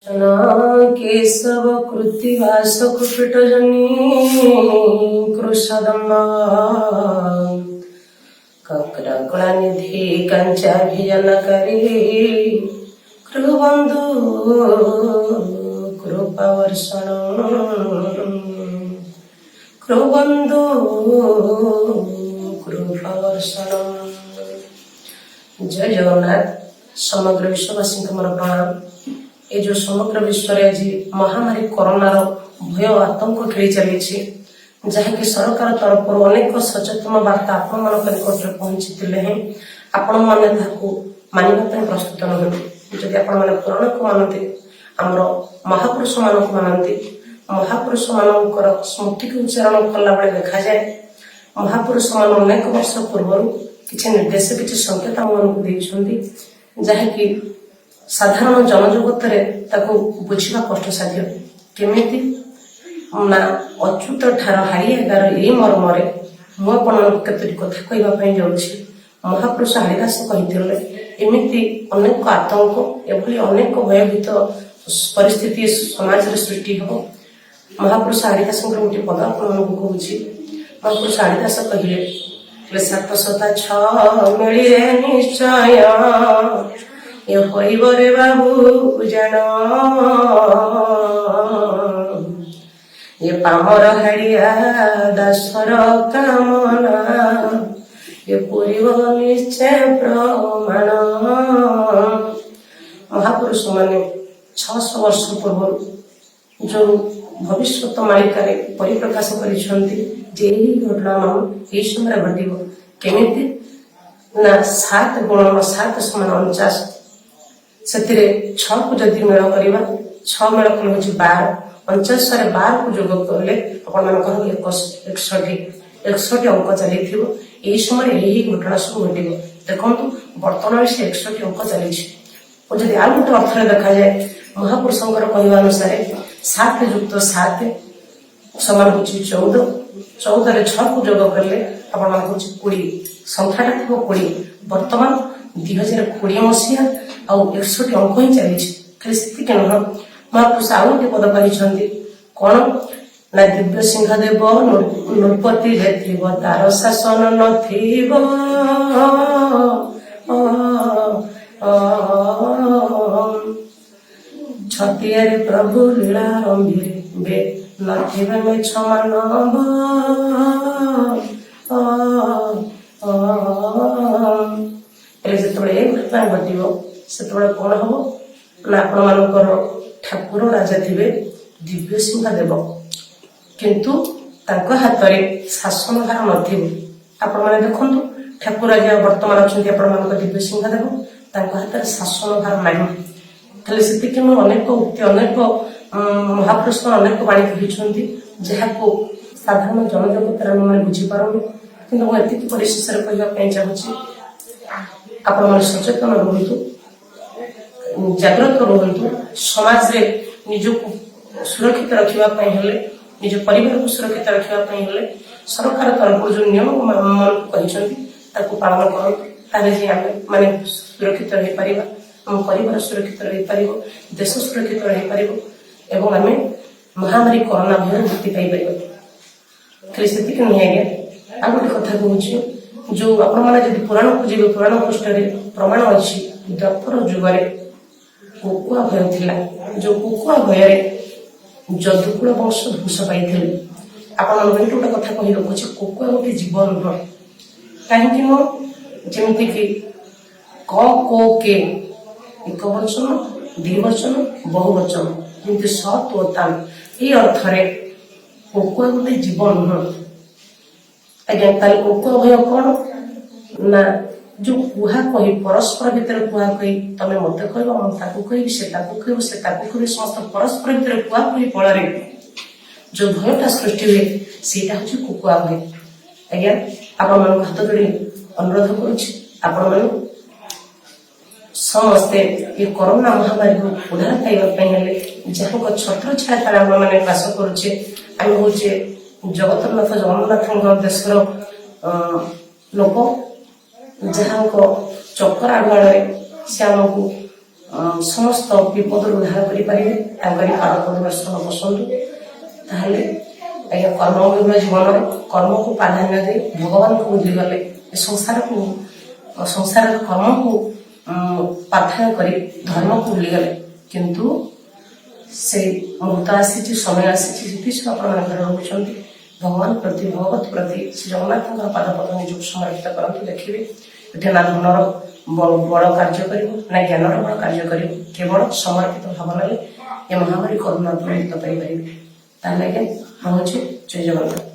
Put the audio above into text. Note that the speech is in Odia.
କେଶବ କୃତ୍ତିବାସ କୁପିଟ ଜନି କୃଷଦମ୍ବ କକ୍ରକଳା ନିଧି କାଞ୍ଚାଭିଜନକାରୀ କୃବନ୍ଧୁ କୃପା ବର୍ଷଣ, କୃବନ୍ଧୁ କୃପା ବର୍ଷଣ। ଜୟ ଜଗନ୍ନାଥ। ସମଗ୍ର ବିଶ୍ୱବାସୀଙ୍କୁ ମୋର ପ୍ରଣାମ। ଏ ଯୋଉ ସମଗ୍ର ବିଶ୍ୱରେ ଆଜି ମହାମାରୀ କରୋନାର ଭୟ ଆତଙ୍କ ଖେଳି ଚାଲିଛି, ଯାହାକି ସରକାର ତରଫରୁ ଅନେକ ସଚେତନ ବାର୍ତ୍ତା ଆପଣମାନଙ୍କ ନିକଟରେ ପହଞ୍ଚିଥିଲେ ହେଁ ଆପଣମାନେ ତାହାକୁ ମାନିବା ପାଇଁ ପ୍ରସ୍ତୁତ ନୁହନ୍ତି। ଯଦି ଆପଣମାନେ ପୁରାଣକୁ ମାନନ୍ତି, ଆମର ମହାପୁରୁଷ ମାନଙ୍କୁ ମାନନ୍ତି, ମହାପୁରୁଷ ମାନଙ୍କର ସ୍ମୃତିକୁ ଉଚ୍ଚାରଣ କଲା ବେଳେ ଦେଖାଯାଏ, ମହାପୁରୁଷ ମାନେ ଅନେକ ବର୍ଷ ପୂର୍ବରୁ କିଛି ନିର୍ଦ୍ଦେଶ, କିଛି ସଂକେତ ଆମମାନଙ୍କୁ ଦେଇଛନ୍ତି, ଯାହାକି ସାଧାରଣ ଜନଜଗତରେ ତାକୁ ବୁଝିବା କଷ୍ଟସାଧ୍ୟ। କେମିତି ନା ଅଚ୍ୟୁତ ଠାର ହାଡ଼ିଆଗାର ଏଇ ମର୍ମରେ ମୁଁ ଆପଣମାନଙ୍କୁ କେତୋଟି କଥା କହିବା ପାଇଁ ଯାଉଛି। ମହାପୁରୁଷ ହାଡ଼ିଦାସ କହିଥିଲେ, ଏମିତି ଅନେକ ଆତଙ୍କ, ଏଭଳି ଅନେକ ଭୟଭୀତ ପରିସ୍ଥିତି ସମାଜରେ ସୃଷ୍ଟି ହେବ। ମହାପୁରୁଷ ହାଡ଼ିଦାସଙ୍କର ଗୋଟିଏ ପଦ ଆପଣମାନଙ୍କୁ କହୁଛି। ମହାପୁରୁଷ ହାଡ଼ିଦାସ କହିଲେ, ସାତ ସତା ଛଅ ମିଳିରେ ନିଶ୍ଚୟ ଏ ହୋଇବରେ ବାବୁ ଜାଣ, ଏ ପାମର ହାଡ଼ିଆ ଦାସର କାମନା ଏ ପୁରିବ ନିଶ୍ଚୟ ପ୍ରମାଣ। ମହାପୁରୁଷ ମାନେ 600 ବର୍ଷ ପୂର୍ବରୁ ଯୋଉ ଭବିଷ୍ୟତ ମାଳିକାରେ ପରିପ୍ରକାଶ କରିଛନ୍ତି ଯେ ଏହି ଘଟଣା ଏହି ସମୟରେ ଘଟିବ। କେମିତି ନା 7 ଗୁଣନ 7 ସମାନ 49। ସେଥିରେ 6କୁ ଯଦି ମେଳ କରିବା, 6 ମେଳ କଲେ ହଉଛି 12। 49ରେ 12କୁ ଯୋଗ କଲେ ଆପଣମାନଙ୍କର 61। 61 ଅଙ୍କ ଚାଲିଥିବ ଏହି ସମୟରେ ଏହି ଘଟଣା ସବୁ ଘଟିବ। ଦେଖନ୍ତୁ, ବର୍ତ୍ତମାନ ସେ 61 ଅଙ୍କ ଚାଲିଛି। ଓ ଯଦି ଆଉ ଗୋଟେ ଅର୍ଥରେ ଦେଖାଯାଏ, ମହାପୁରୁଷଙ୍କର କହିବା ଅନୁସାରେ 7 ଯୁକ୍ତ 7 ସମାନ ହଉଛି 14। 14ରେ 6କୁ ଯୋଗ କଲେ ଆପଣମାନଙ୍କ ହଉଛି 20। ସଂଖ୍ୟାଟା ଥିବ 20। ବର୍ତ୍ତମାନ 2020 ମସିହା ଆଉ 61 ଅଙ୍କ ହିଁ ଚାଲିଛି। ଖାଲି ସେତିକି ନୁହଁ, ମହାପୁରୁଷ ଆଉ ଗୋଟେ ପଦ କହିଛନ୍ତି। କଣ ନା ଦିବ୍ୟ ସିଂହ ଦେବ ନୃପତି ଯେ ଥିବ, ତାର ଶାସନ ନଥିବ। ଛତିଆରେ ପ୍ରଭୁ ଲୀଳା ଆରମ୍ଭିବେ, ନଥିବେ ମିଛ ମାନବ। ହେଲେ ଯେତେବେଳେ ଏ ଘଟଣା ଘଟିବ, ସେତେବେଳେ କଣ ହବ ନା ଆପଣମାନଙ୍କର ଠାକୁର ରାଜା ଥିବେ ଦିବ୍ୟ ସିଂହ ଦେବ, କିନ୍ତୁ ତାଙ୍କ ହାତରେ ଶାସନ ଭାର ନଥିବ। ଆପଣମାନେ ଦେଖନ୍ତୁ, ଠାକୁର ରାଜା ବର୍ତ୍ତମାନ ଅଛନ୍ତି ଆପଣମାନଙ୍କ ଦିବ୍ୟ ସିଂହ ଦେବ, ତାଙ୍କ ହାତରେ ଶାସନ ଭାର ନାହିଁ। ଖାଲି ସେତିକି ମୁଁ ଅନେକ ଉକ୍ତି, ଅନେକ ମହାପୁରୁଷ ଅନେକ ବାଣୀ କହିଛନ୍ତି, ଯାହାକୁ ସାଧାରଣ ଜନଜଗତରେ ଆମେମାନେ ବୁଝିପାରୁନୁ। କିନ୍ତୁ ମୁଁ ଏତିକି ପରିଶେଷରେ କହିବା ପାଇଁ ଚାହୁଁଛି, ଆପଣମାନେ ସଚେତନ ରୁହନ୍ତୁ, ଜାଗ୍ରତ ରୁହନ୍ତୁ। ସମାଜରେ ନିଜକୁ ସୁରକ୍ଷିତ ରଖିବା ପାଇଁ ହେଲେ, ନିଜ ପରିବାରକୁ ସୁରକ୍ଷିତ ରଖିବା ପାଇଁ ହେଲେ, ସରକାର ତରଫରୁ ଯୋଉ ନିୟମ ଆମମାନଙ୍କୁ କହିଛନ୍ତି ତାକୁ ପାଳନ କରନ୍ତୁ। ତାହେଲେ ଯାଇ ଆମେ ମାନେ ସୁରକ୍ଷିତ ରହିପାରିବା, ଆମ ପରିବାର ସୁରକ୍ଷିତ ରହିପାରିବ, ଦେଶ ସୁରକ୍ଷିତ ରହିପାରିବ ଏବଂ ଆମେ ମହାମାରୀ କରୋନା ଭୟରୁ ମୁକ୍ତି ପାଇପାରିବା। ଖାଲି ସେତିକି ନୁହେଁ ଆଜ୍ଞା, ଆଉ ଗୋଟେ କଥା କହୁଛି। ଯୋଉ ଆପଣମାନେ ଯଦି ପୁରାଣକୁ ଯିବେ, ପୁରାଣ ପୃଷ୍ଠରେ ପ୍ରମାଣ ଅଛି, ଦ୍ୱାପର ଯୁଗରେ କୋକୁଆ ଭୟ ଥିଲା। ଯୋଉ କୋକୁଆ ଭୟରେ ଯଦୁକୁଳ ବଂଶ ଧ୍ୱଂସ ପାଇଥିଲେ। ଆପଣମାନଙ୍କୁ ଏଇଠି ଗୋଟେ କଥା କହି ରଖୁଛି, କୋକୁଆ ଗୋଟେ ଜୀବ ନୁହଁ। କାହିଁକି ନୁହଁ? ଯେମିତିକି କ, କୋ, କେ, ଏକ ବଚନ, ଦ୍ୱିବଚନ, ବହୁ ବଚନ, ଯେମିତି ସତ୍ ଓ ତାନ୍, ଏଇ ଅର୍ଥରେ କୋକୁଆ ଗୋଟେ ଜୀବ ନୁହଁ ଆଜ୍ଞା। ତାହେଲେ କୋକୁଆ ଭୟ କଣ ନା ଯୋଉ କୁହା କହି, ପରସ୍ପର ଭିତରେ କୁହା କହି, ତମେ ମତେ କହିବ, ମୁଁ ତାକୁ କହିବି, ସେ ତାକୁ କହିବ, ସେ ତାକୁ କହିବ, ସମସ୍ତ ପରସ୍ପର ଭିତରେ କୁହା କହି ଫଳରେ ଯୋଉ ଭୟଟା ସୃଷ୍ଟି ହୁଏ, ସେଇଟା ହଉଛି କୋକୁଆ ଭୟ। ଆଜ୍ଞା, ଆପଣମାନଙ୍କୁ ହାତ ଯୋଡ଼ି ଅନୁରୋଧ କରୁଛି, ଆପଣମାନେ ସମସ୍ତେ ଏ କରୋନା ମହାମାରୀରୁ ଉଦ୍ଧାର ପାଇବା ପାଇଁ ହେଲେ, ଯାହାଙ୍କ ଛତ୍ର ଛାୟା ତଳେ ଆମେମାନେ ବାସ କରୁଛେ, ଆମେ ହଉଛେ ଜଗତନାଥ ଜଗନ୍ନାଥଙ୍କ ଦେଶର ଲୋକ, ଯାହାଙ୍କ ଚକର ଆଢୁଆଳରେ ସେ ଆମକୁ ସମସ୍ତ ବିପଦରୁ ଉଦ୍ଧାର କରିପାରିବେ। ତାଙ୍କରି ପାଦ ପଦ୍ମରେ ଶରଣ ବସନ୍ତୁ। ତାହେଲେ ଆଜ୍ଞା, କର୍ମବିହୁଳ ଜୀବନରେ କର୍ମକୁ ପ୍ରାଧାନ୍ୟ ଦେଇ ଭଗବାନଙ୍କୁ ଭୁଲିଗଲେ, ଏ ସଂସାରକୁ, ସଂସାରର କର୍ମକୁ ପ୍ରାଧାନ୍ୟ କରି ଧର୍ମକୁ ଭୁଲିଗଲେ, କିନ୍ତୁ ସେଇ ମୁହୂର୍ତ୍ତ ଆସିଛି, ସମୟ ଆସିଛି। ଯେତିକି ସବୁ ଆପଣମାନେ ଘରେ ରହୁଛନ୍ତି, ଭଗବାନ ପ୍ରତି, ଭଗବତ ପ୍ରତି, ଶ୍ରୀ ଜଗନ୍ନାଥଙ୍କର ପାଦ ପଦ୍ମ ନିଜକୁ ସମର୍ପିତ କରନ୍ତୁ। ଦେଖିବେ, ଏଠି ନା ଧନର ବଳ କାର୍ଯ୍ୟ କରିବ, ନା ଜ୍ଞାନର ବଳ କାର୍ଯ୍ୟ କରିବ। କେବଳ ସମର୍ପିତ ଭାବନାରେ ଏ ମହାମାରୀ କରୋନା ଆପଣ ମୁକ୍ତ ପାଇପାରିବେ। ତାହେଲେ ଆଜ୍ଞା, ରହୁଛି। ଜୟ ଜଗନ୍ନାଥ।